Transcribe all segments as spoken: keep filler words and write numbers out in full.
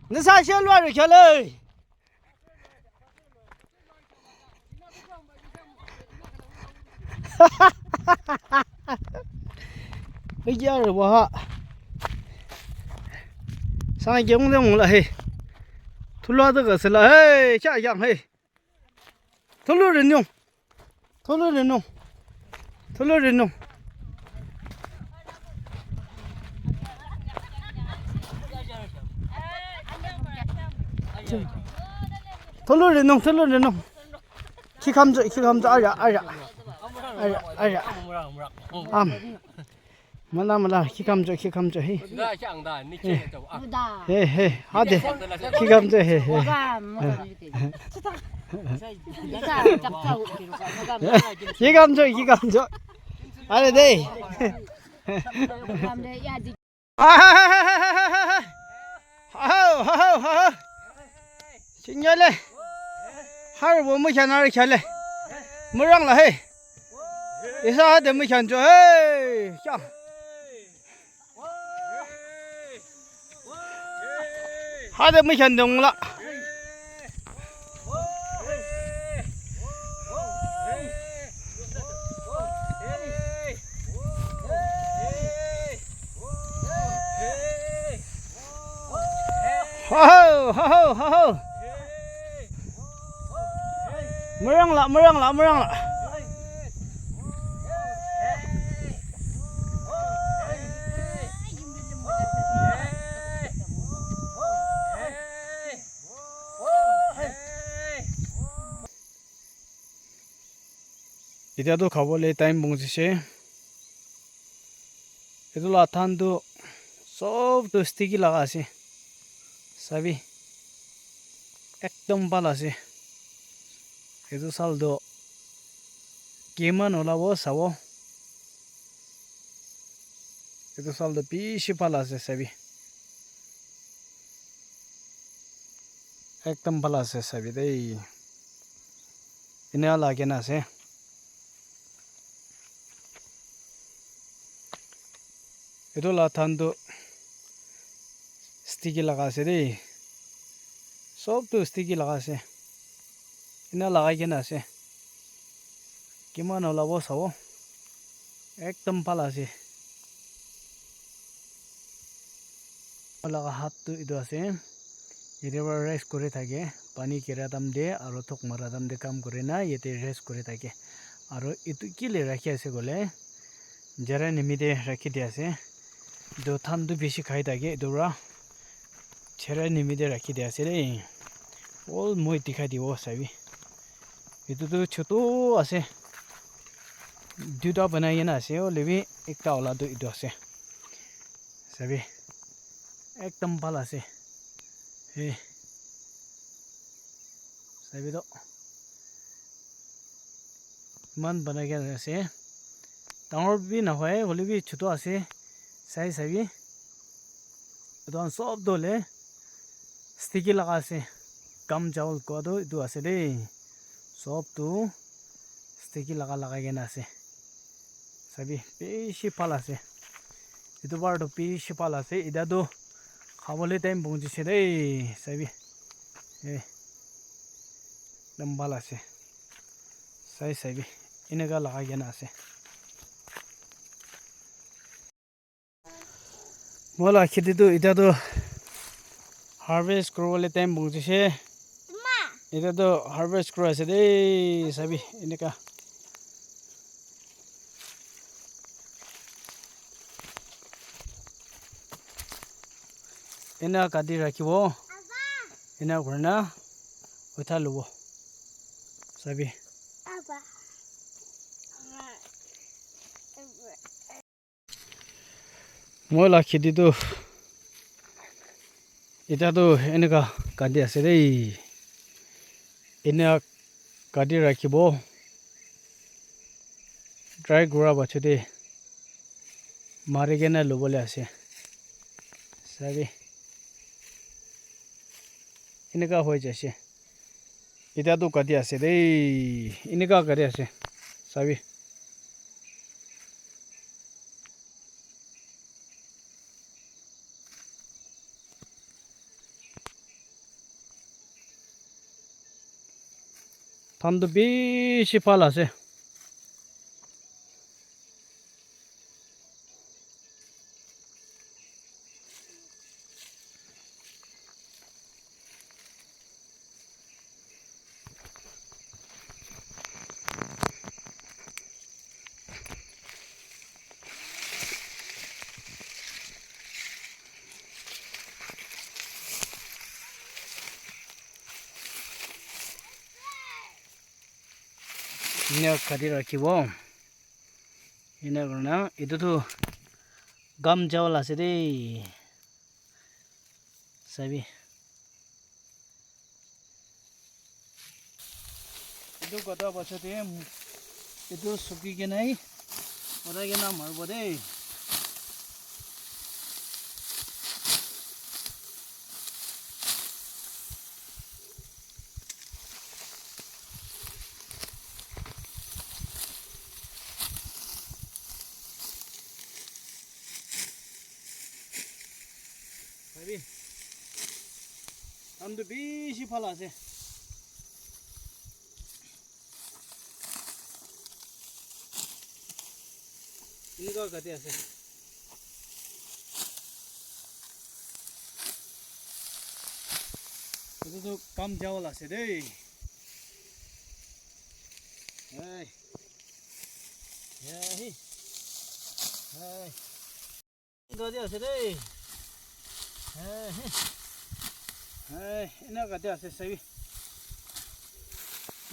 Nisa shel wa ri khale. Iya ri wa. Sa ge ung de ung la he. Thula de ga se la he. Cha yang he. Thulu ri nyung. Thulu ri nyung. Thulu ri nyung. Thulu ri nyung, thulu ri nyung. Khi kham jo, khi kham jo, aya, aya. Aya, aya. Am. Mala, mala, khi kham jo, khi kham jo, he. He, he, ha de. Khi kham jo, he, he. Khi kham jo, khi kham jo. Are de. Hau, hau, hau, hau. Chinyale. Har wo mu chana re chale. Murang la he. Isa ha de mu chan jo he. Cha. Ha de mu chan dong la. Ho, ho, ho, ho, ho. Murang la, murang la, murang la. Etia tu khabole time pongchise. Etu la than tu sob tu sticky laga ase. Sabi. Ekdom bhal ase. Etu sal tu kiman olabo sabo. Etu sal tu bishi bhal ase sabi. Ekdom bhal ase sabi dei. Ena lage na ase. Etu la than tu sticky laga ase dei. Sob tu sticky laga ase. Ena lagai kena ase. Kiman olabo sabo. Ekdom bhal ase. Laga hat tu etu ase. Yate para rest kuri thake. Pani gira time te aro thok mara time te kam kuri na yate rest kuri thake. Aro etu ki le rakhi ase koile, jara nimi te rakhi dia ase. Etu than tu bishi khai thake etu para. Chera nimi te rakhi dia ase dei. All moi dikhai dibo sabi. Etu tu chotu ase. Duita banai kena ase, hoile bi ekta wala tu etu ase. Sabi. Ekdom bhal ase. He. Sabi to. Iman banai kena ase. Dangor bi nahoi, hoile bi chotu ase. Sai sabi. Etu khan sob tu hoile sticky laga ase. Gum chawal koa tu etu ase dei. Sob tu sticky laga lagai kena ase. Sabi, bishi bhal ase. Etu para tu bishi bhal ase. Etia tu khabole time pongchise dei. Sabi. Eh. Ekdom bhal ase. Sai sabi. Eneka lagai kena ase. Moi la kheti tu etia tu harvest kuribole time pongchise. Etia tu harvest kuri ase dei, sabi eneka. Ena kati rakhibo. Ena kurina uthai lobo. Sabi. Moi la kheti tu etia tu eneka kati ase dei. Ena kati rakhibo. Dry kura pache te mari kena lobole ase. Sabi. Eneka hoi jaise. Etia tu kati ase dei. Eneka kati ase. Sabi. Dam tu bishi bhal ase. Ena kati rakhibo. Ena kurina, etu tu gam chawal ase de. Sabi. Etu kata pacha te, etu suki kena, uthai kena maribo de. Sabi. Dam tu bishi bhal ase. Enika kati ase. Etu tu gam chawal ase de. Hey. Hey. Hey. Gari ase de. Hey, hey. Hey, ena kati ase sabi.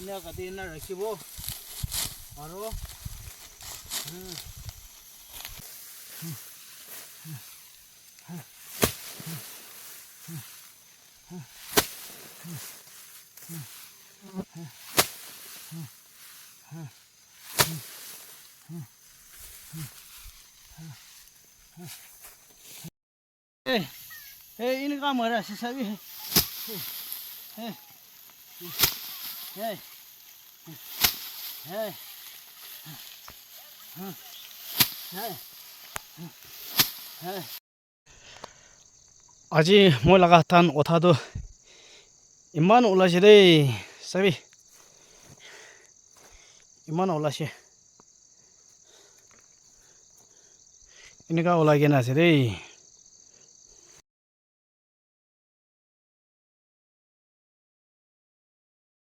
Ena kati ena rakhibo. Aro. Hmm. Hey, hey, ini kamera sih sabi. Hey, hey, hey, hey, hey, hey. Aji moi laga than otha tu iman ulaise de, sabi. Iman ulaise. Enika ulai kena ase de.